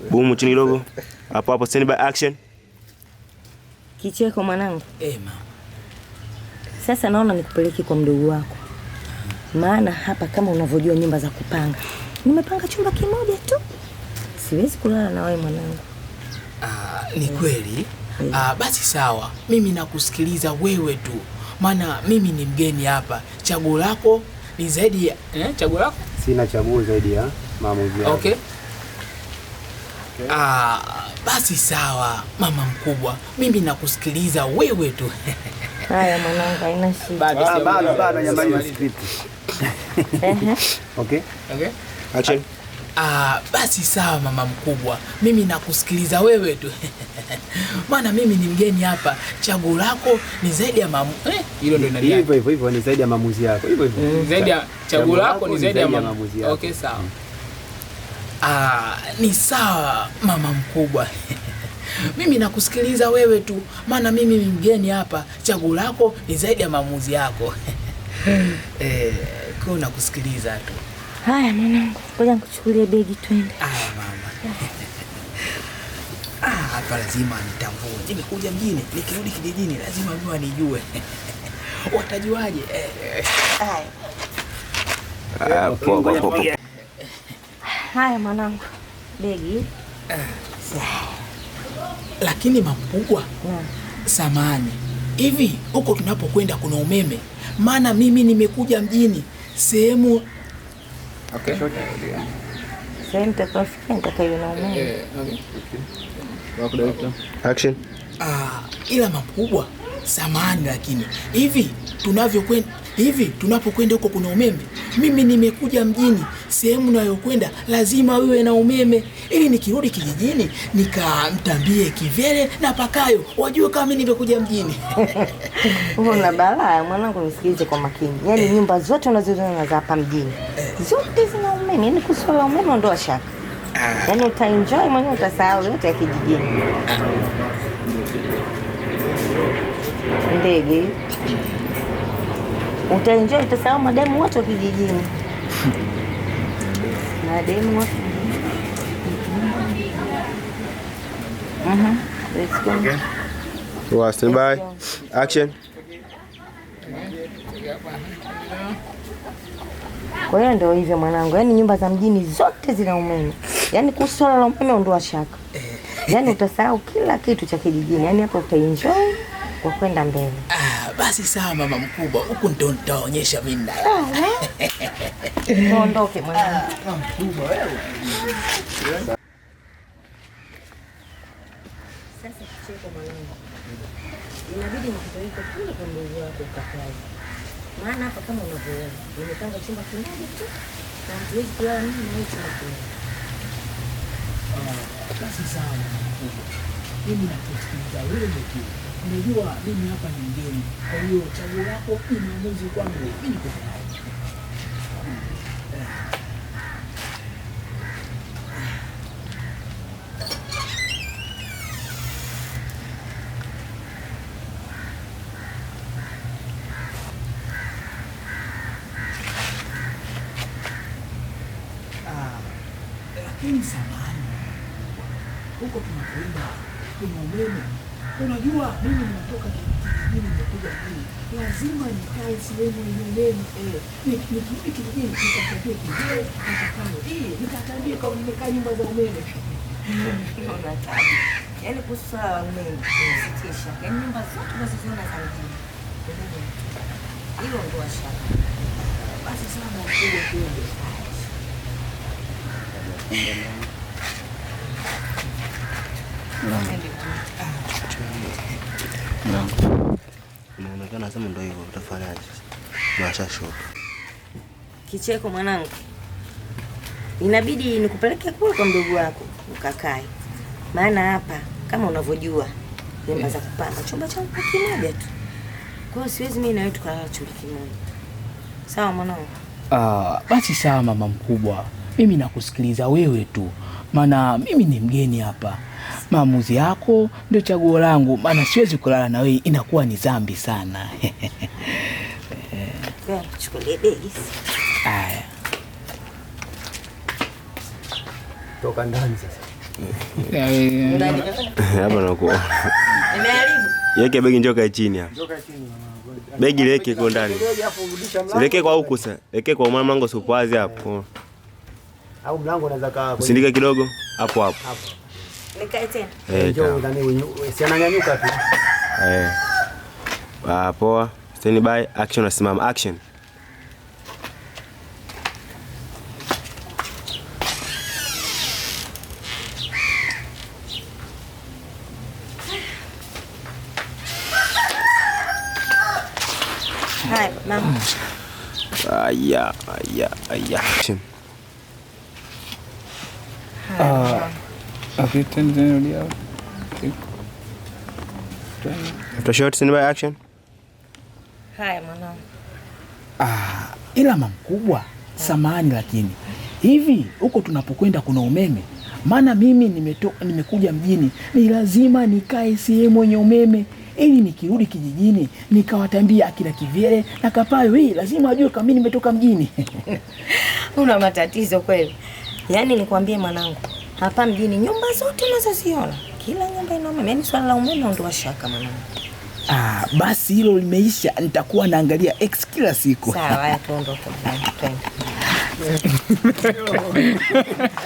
Boom chini kidogo. Hapo hapo stand by action. Kicheko mwanangu. Mama. Sasa naona nikupeleke kwa mdogo wako. Maana hapa kama unavyojua nyumba za kupanga. Nimepanga chumba kimoja tu. Siwezi kulala na wewe mwanangu. Ni kweli. Basi sawa. Mimi nakusikiliza wewe tu. Maana mimi ni mgeni hapa. Chaguo lako ni zaidi ya chaguo lako? Sina chaguo zaidi ya maamuzi yako. Okay. Basi sawa mama mkubwa. Mimi nakusikiliza wewe tu. Haya mwanangu, haina shida. Bado jamani script. Okay. Okay. Action. Basi sawa mama mkubwa. Mimi nakusikiliza wewe tu. Maana mimi ni mgeni hapa. Chaguo lako ni zaidi ya hilo ndio inaliani. Hivyo hivyo ni zaidi ya maamuzi yako. Hivyo hivyo. Zaidi ya chaguo lako ni zaidi ya maamuzi yako. Okay, sawa. Ni sawa mama mkubwa. Mimi nakusikiliza wewe tu, maana mimi ni mgeni hapa. Chaguo lako ni zaidi ya maamuzi yako. Kwa nakusikiliza tu. Haya mwanangu, ngoja nikuchukulie begi twende. Haya mama. Hapa lazima nitambue. Nimekuja mjini, nikirudi kijijini lazima mimi wanijue. Watajuaje? Haya. Poa. Haya mwanangu, begi. Lakini mama mkubwa, samahani. Hivi huko tunapokwenda kuna umeme? Maana mimi nimekuja mjini sehemu. Okay. Sehemu tutakayofikia nitakayo na umeme. Okay. Action. Ila mama mkubwa, samahani lakini hivi tunapokwenda huko kuna umeme? Mimi nimekuja mjini, sehemu nayokwenda lazima iwe na umeme ili nikirudi kijijini nikamtambie Kivyele na Pakayo wajue kama mimi nimekuja mjini. Una balaa mwanangu, nisikilize kwa makini. Yaani nyumba zote unazoziona za hapa mjini zote zina umeme. Yaani kuhusu umeme ondoa shaka. Yaani utaenjoy mwenyewe, utasahau yote ya kijijini. Ndege. Utaenjoy, utasahau mademu wote wa kijijini. Mademu wote. Let's go. Okay. Well, stand by. Action. Kwa hiyo ndio hivyo mwanangu. Yaani nyumba za mjini zote zina umeme. Yaani kuhusu swala la umeme ondoa shaka. Yaani utasahau kila kitu cha kijijini. Yaani hapo utaenjoy kwa kwenda mbele. Basi sawa mama mkubwa, huku ndio nitaonyesha mimi na. Tuondoke mwanangu. Mama mkubwa wewe. Sasa kicheko mwanangu. Inabidi nikupeleke kule kwa mdogo wako ukakae. Maana hapa kama unavyoona, nimepanga chumba kimoja tu na hatuwezi kulala mimi na wewe chumba kimoja. Basi sawa mama mkubwa. Mimi nakusikiliza wewe tu. Unajua mimi hapa ni mgeni. Kwa hiyo chaguo lako ni maamuzi kwangu. Mimi niko tayari. Lakini samahani, huko tunakwenda kuna umeme. Unajua mimi nimetoka kijijini nimekuja mjini, lazima nikae sehemu yenye umeme. Nikirudi kijijini nikatambie Kivyele na Pakayo. Nikatambie kama nimekaa nyumba za umeme. Yaani kuhusu swala la umeme usitie shaka. Yaani nyumba zote unazoziona za mjini hilo ndio shaka. Basi sana mkubwa, twende. Inaonekana sema ndio hivyo, utafanyaje sasa? Mashashoka. Kicheko mwanangu, inabidi nikupeleke kule kwa mdogo wako ukakae. Maana hapa kama unavyojua nyumba za kupanga chumba changu kimoja tu. Kwa hiyo siwezi mimi na wewe tukalala chumba kimoja. Sawa mwanangu? Basi sawa mama mkubwa. Mimi nakusikiliza wewe tu. Maana mimi ni mgeni hapa. Maamuzi yako ndio chaguo langu, maana siwezi kulala na wewe, inakuwa ni dhambi sana. Chukulie begi. Haya. Toka ndani sasa. Hapa nakuona. Nimeharibu. Yeke begi njoo kae chini hapa. Toka chini mama. Begi leke kwa ndani. Begi hapo urudisha mlango. Leke kwa huku sasa. Leke kwa mlango sio wazi hapo. Au mlango unaweza kaa kwenye- Usindike kidogo hapo hapo. Nikae tena. Eh, Njoo sawa. ndani si ananyanyuka tu. Eh. Ah, poa. Stand by, action nasimama. Action. Haya, mama. Aya, aya, aya. Action. Okay, twende tena, rudia hapo. Twende. After shot, stand by, action. Haya mwanangu. Ah, ila mamkubwa, samahani lakini hivi huko tunapokwenda kuna umeme? Maana mimi nimekuja mjini, ni lazima nikae sehemu yenye umeme ili nikirudi kijijini nikawatambia akina Kivyele na Kapayo, hii lazima ajue kama mimi nimetoka mjini. Una matatizo kweli. Yaani nikwambie mwanangu, hapa mjini nyumba zote unazoziona, kila nyumba ina umeme. Yaani swala la umeme ondoa shaka mwanangu. Ah, basi hilo limeisha, nitakuwa naangalia X kila siku. Sawa, haya tuondoke mwanangu, twende.